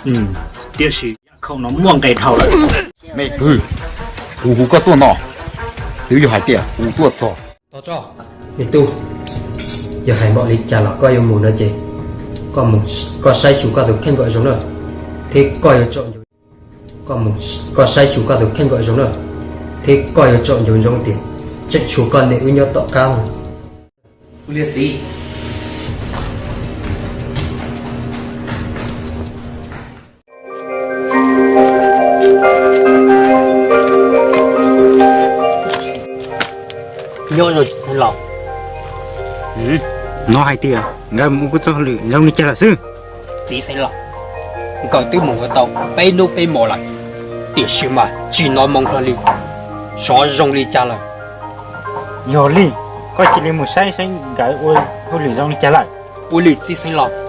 Tiam sis yam khaum no muaj nqe dhau lawm. Me kwv, kuv hu koj tuaj no, twb yog hais tias kuv tuaj txog. Tos tso, me tub, yog hais npaum li cas los koj yuav mus no ces koj saib xyuas koj tus kheej kom zoo na, thiab koj yuav tsom, koj saib xyuas koj tus kheej kom zoo na, thiab koj yuav tsom ncauj zoo tias tseem tshuav koj niam wb nyob tom qab. Ua li txiv. Nyob zoo txiv xeev laus. Hnov hais tias nkawd mus ua txoj hauj lwm zoo li cas lawm xwb? Txiv xeev laus, nkawd twb mus ua tau peb hnub peb hmo lawm, tiam sis mas tsis hnov moo hlo li, xyov zoo li cas lawm. Yog li, koj cia li mus saib saib nkawd ua hauj lwm zoo li cas lawm. Ua li txiv xeev laus.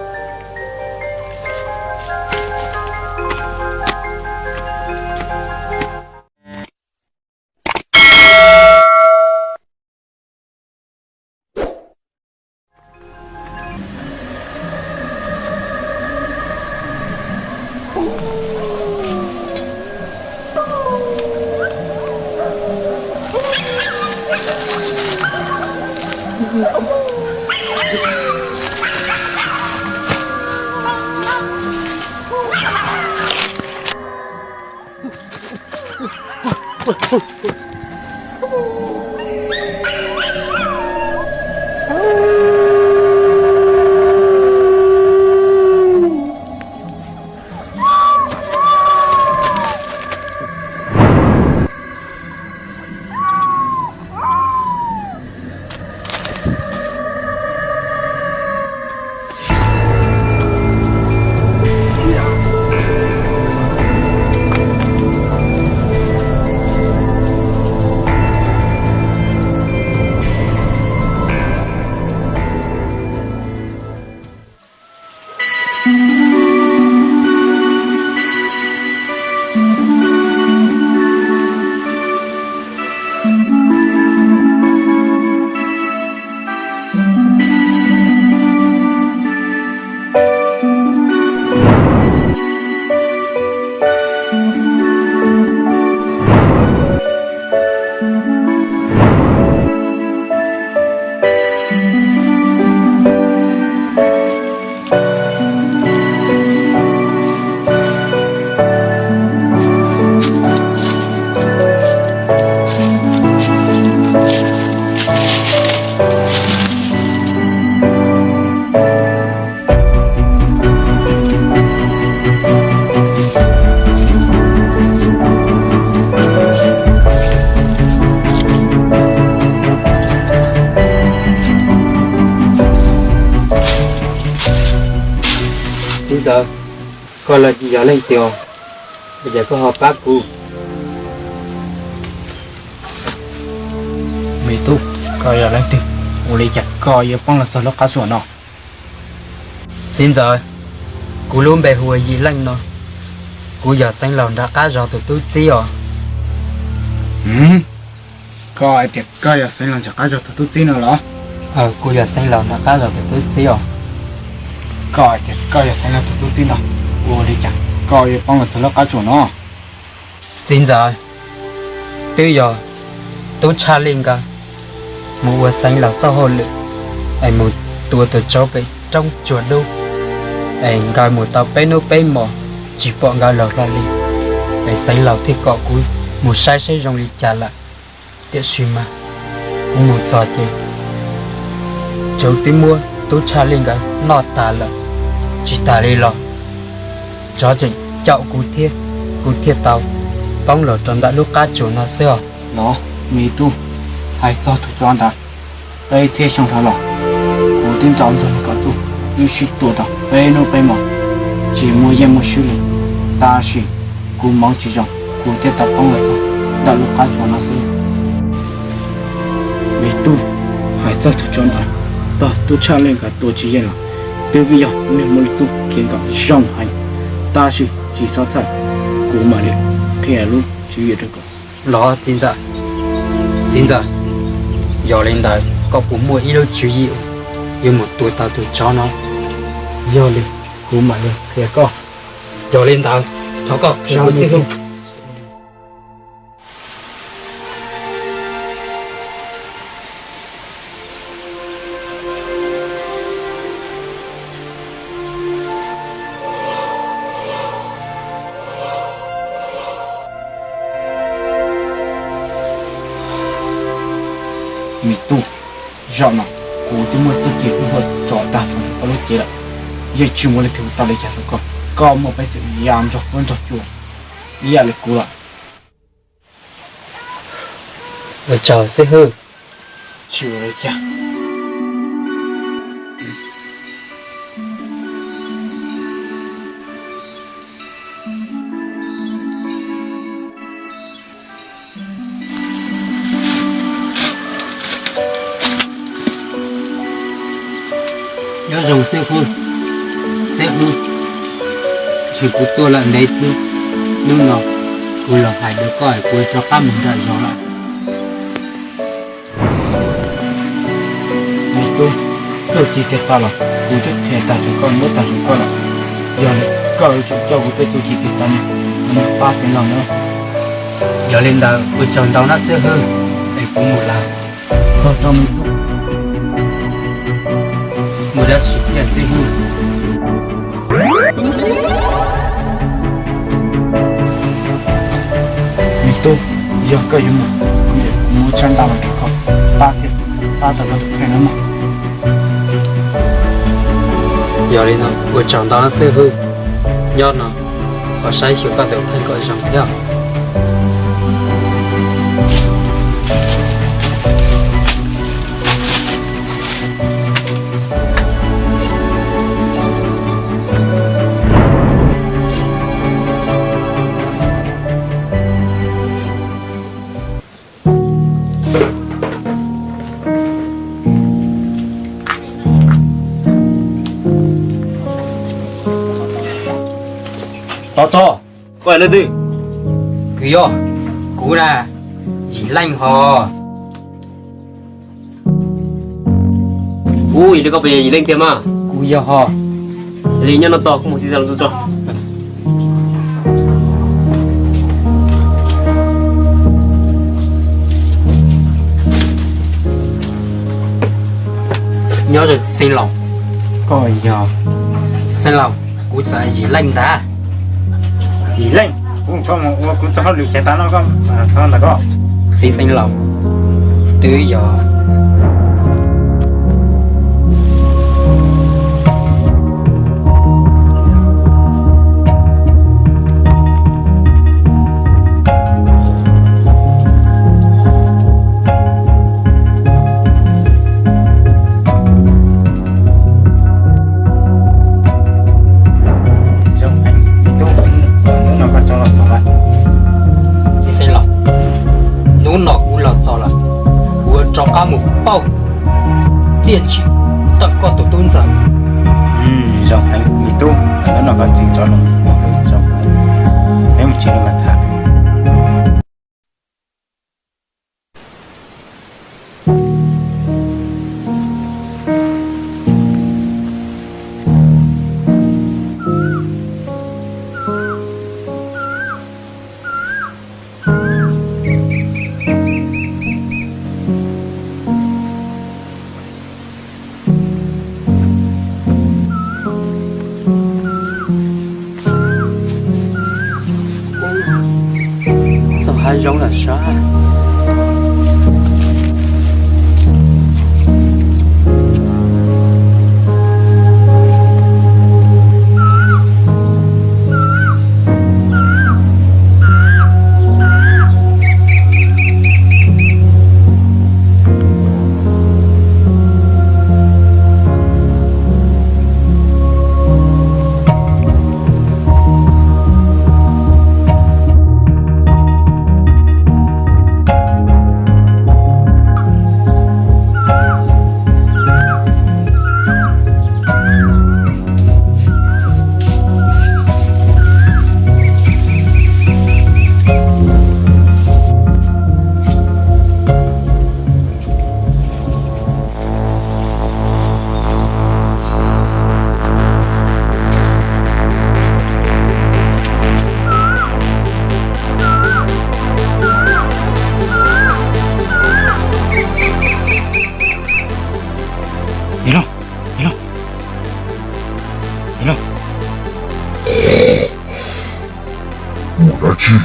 Txiv ntxawm, koj los yog leej twg? Ua cas koj ho pab kuv? Me tub, koj yog leej twg? Ua li cas koj yuav poob los txog lub qab tsuas no? Txiv ntxawm, kuv lub npe hu ua Yim Leej no. Kuv yog xeev laus nram qab zos tus tub txib os. Koj hais tias koj yog xeev laus nram qab zos tus tub txib no los? Kuv yog xeev laus nram qab zos tus tub txib os. Koj hais tias koj yog xeev laus tus tub txib no, ua li cas koj yuav poob los txog lub qab tsuas no? Txiv ntxawm, twb yog tub Tshaj Lij nkawd mus ua xeev laus txoj hauj lwm es mus tua tus tsov pem roob tsuag dub, es nkawd mus tau peb hnub peb hmos tsis pom nkawd los hlo li, es xeev laus thiaj kom kuv mus saib saib zoo li cas lawm. Tiam sis mas kuv mus txog ces tsov twb muab tub Tshaj Lij nkawd noj tas lawm. Tsis tas li los tsov tseem caum kuv thiab, kuv thiaj tau poob los rau ntawm lub qab tsuas no xwb os. Los me tub, hais txog tus tsov ntawd, peb txhiab xyoo dhau los kuv twb nco ntsoov kom txuj wb sib tua tau peb hnub peb hmos tsis muaj yeej muaj swb li, tab sis kuv hmoov tsis zoo, kuv thiaj tau poob los txog ntawm lub qab tsuas no xwb. Me tub, hais txog tus tsov ntawd, tog tub Tshaj Lij nkawd tua tsis yeej los twb vim yog niag muaj lub txuj kev nkaum zoo heev, tab sis tsis txhob txhawj, kuv mam li qhia lub tswv yim rau koj. Los txiv ntxawm, txiv ntxawm, yog li ntawd koj puas muaj ib lub tswv yim yuav mus tua tau tus tsov no? Yog li kuv mam li qhia koj. Yog li ntawd, thov koj qhia kuv xib hwb. Me tub, zaum no kuv twb muaj txuj ci hu ua tso tag rau koj lub cev lawm, yeej tsis muaj leej twg ua tau li cas rau koj. Koj muaj peev xwm ya nrog huab nrog cua ib yam li kuv lawm. Ua tsaug xib hwb. Tsis ua li cas. Nyob zoo xib hwb, xib hwb, ntshe kuv tuaj lawm ntev thiab, hnub no kuv los hais rau koj es kuv rov qab mus nram zos lawm. Me tub, txuj ci tiag tau los kuv twb qhia tag rau koj, muab tag rau koj lawm. Yog li koj yuav tsum coj kuv tej txuj ci tiag tau no mus pab Xeev Laus na. Yog li ntawd ua tsaug ntau na xib hwb, es kuv mus lawm. Mus dab tsi thiab xib hwb? Me tub, yog koj yuav mus, kuv muab tsab ntaj los rau koj, pab thiab, pab tau koj tus kheej na mog. Yog li no ua tsaug ntau na xib hwb, nyob no koj saib xyuas koj tus kheej kom zoo thiab. Tov txog, koj yog leej twg? Kuv yog, kuv na, Yim Leej hos. Ub, yog li koj puas yog Yim Leej tiag mas? Kuv yog hos. Li nyob no tos kuv mus txiv xeev laus tso. Nyob zoo xeev laus. Koj yog? Xeev laus, kuv txawm Yim Leej ntag. Yim Leej, kuv txhob mus ua kuv txoj hauj lwm ces tas no koj txhob ntawm koj. Txiv xeev laus, twb yog Zoo heev, me tub, hnub no koj rov los txog lawm. Txiv xeev laus, hnub no kuv los txog lawm, kuv yuav rov qab mus pauj txiaj ntsim tawm koj tus tub ntxawm. Zoo heev me tub, hnub no koj tseem rov los mus pauj txiaj ntsim, peb mus tsev no mas tham. Txog hav zoov lawm sav. Yog, muaj dab tsi?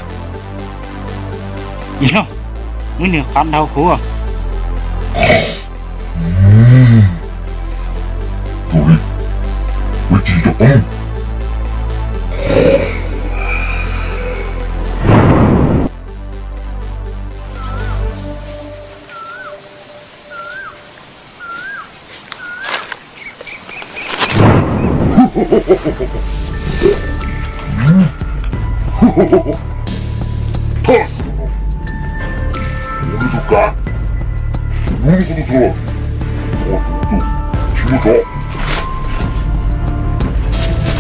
Yog, muaj ib niag qav dhau kuv. Txhob li, muab tsis cov qoob.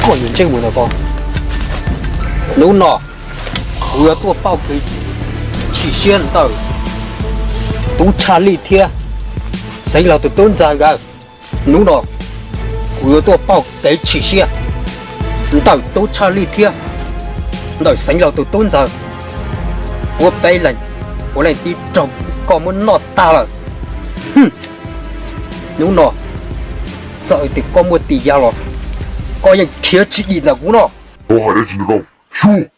Koj yuav ntseeg mus ntag koj. Hnub no kuv yuav tuaj pauj kev chim siab ntawm tub Tshaj Lij thiab Xeev Laug tus tub ntxawg nkawd. Hnub no kuv yuav tuaj pauj kev chim siab ntawm tub Tshaj Lij thiab ntawm Xeev Laug tus tub ntxawg. Puab peb leeg, puav leej tib raug koj muab noj tag lawm. Hnub no txawm tias koj muaj tis ya los koj yeej khiav tsis dim ntawm kuv no. Koj hais dab tsi ntawm koj? Sub!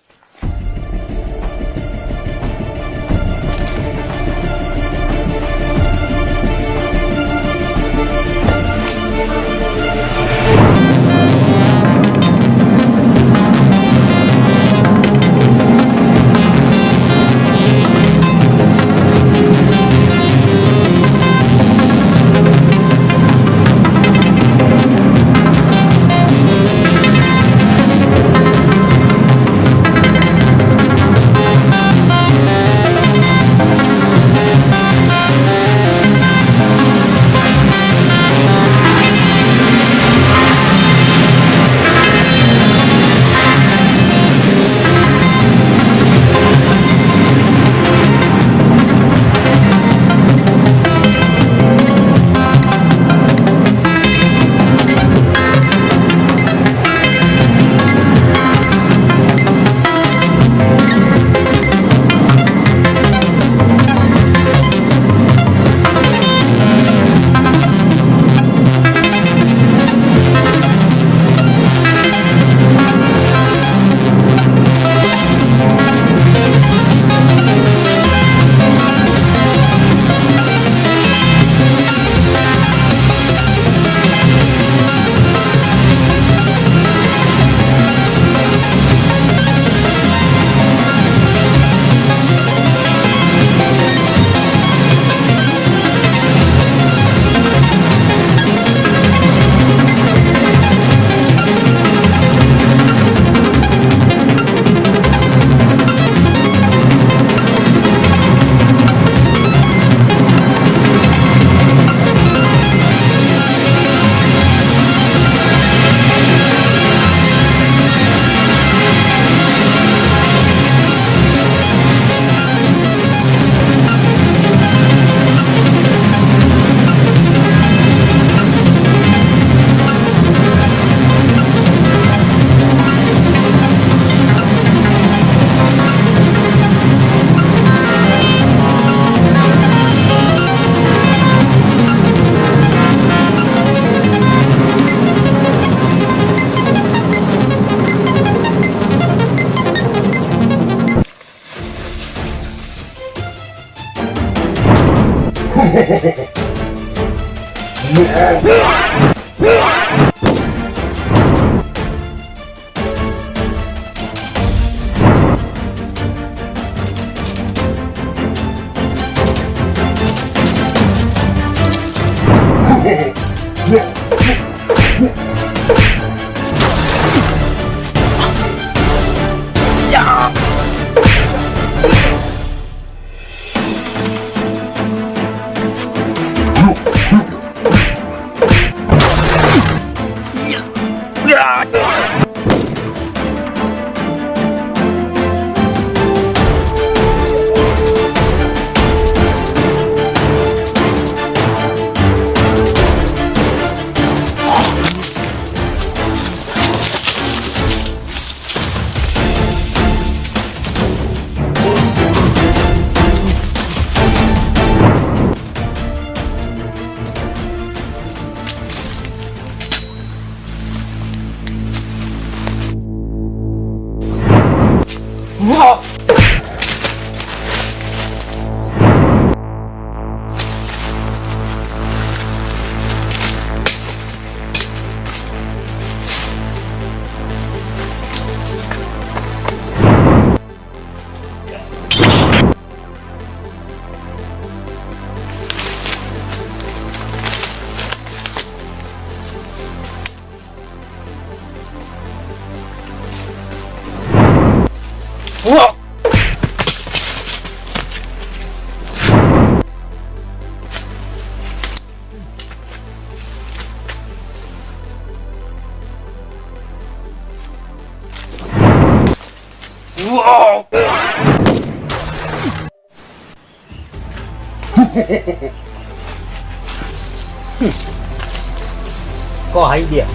Koj hais tias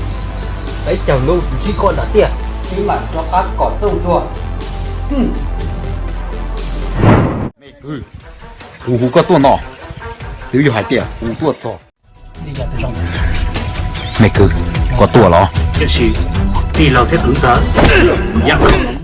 peb caug hnub ntsib koj nram tiaj, peb mam rov qab kom txooj tuag. Me kwv, kuv hu koj tuaj no, twb yog hais tias kuv tuaj txog. Me kwv, koj tuaj los? Tiam sis tij laug thiab kwv ntxawm, yam